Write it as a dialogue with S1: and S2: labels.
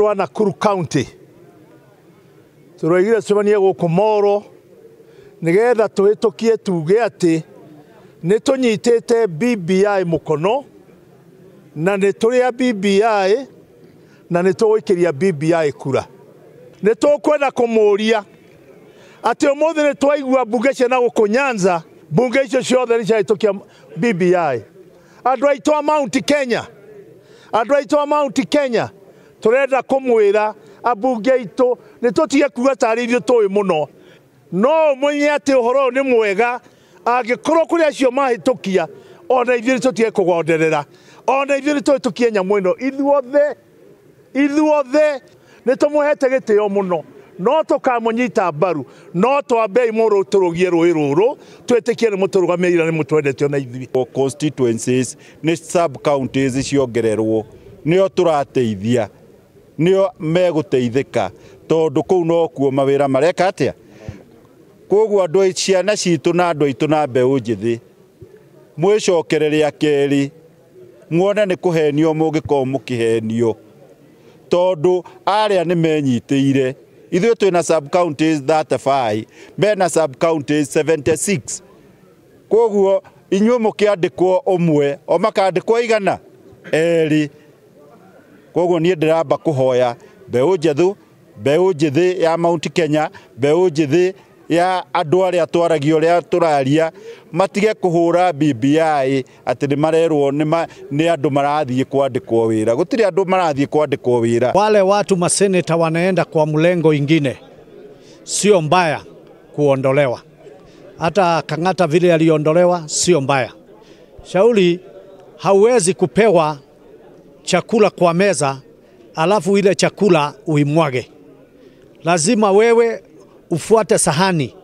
S1: Rwa Nakuru County tũroigire tũcemanie gũkũ Moro nĩgetha tũhĩtũkie tuge atĩ nĩ tũnyitĩte BBI mũkono na nĩ tũrĩ a BBI na nĩ tũgũikĩria BBI kura. Nĩ tũkwenda kũmũria atĩ ũmũthĩ nĩ twaigua mbunge cia na gũkũ Nyanza, mbunge icio ciothe nĩ ciahĩtũkia BBI. Andũ aitũ a Mount Kenya, andũ aitũ a Mount Kenya tũrenda kũmwĩra ambunge aitũ nĩ tũtige kuga tarĩ ithuĩ tũĩ mũno, no ũmenye atĩ ũhoro ũyũ nĩ mwega angĩkorwo kũrĩ acio mahĩtũkia, ona ithuĩ nĩ tũtige kũgonderera, ona ithuĩ nĩ tũhĩtũkie nyamũ ĩno. Ithuothe, ithuothe nĩ tũmũhete gĩtĩo mũno, no tũkamũnyita mbaru, no twambei mũrũ tũrũgie rũĩ rũrũ twĩtĩkie nĩ mũtũrũgamĩrĩire na nĩ mũtwendete ona ithuĩ.
S2: Constituencies nĩ sub counties ciongererwo, nĩo tũrateithia, nĩo megũteithĩka tondũ kũu nokuo mawĩra mareka atĩa. Koguo andũ ciana citũ na andũ aitũ na mbeũ njĩthĩ mwĩcokere rĩa kerĩ muone nĩ kũhenio mũngĩkorwo mũkĩhenio, tondũ arĩa nĩ menyitĩire. Ithuĩ twĩna sub counties 35, mena sub counties 76. Koguo inyuĩ mũkĩandĩkwo ũmwe o makandĩkwo igana erĩ. Koguo niĩ ndĩramba kũhoya mbeũ njethu, mbeũ njĩthĩ ya Mount Kenya, mbeũ njĩthĩ ya andũ arĩa twaragia ũrĩa tũraria, matige kũhũra BBI atĩ nĩ marerwo nĩ andũ marathiĩ kwandĩkwo wĩra. Gũtirĩ andũ marathiĩ kwandĩkwo wĩra.
S3: Wale watu maseneta wanaenda kwa mlengo ingine, sio mbaya kuondolewa. Hata Kang'ata vile aliondolewa sio mbaya. Shauri hauwezi kupewa chakula kwa meza alafu ile chakula uimwage. Lazima wewe ufuate sahani.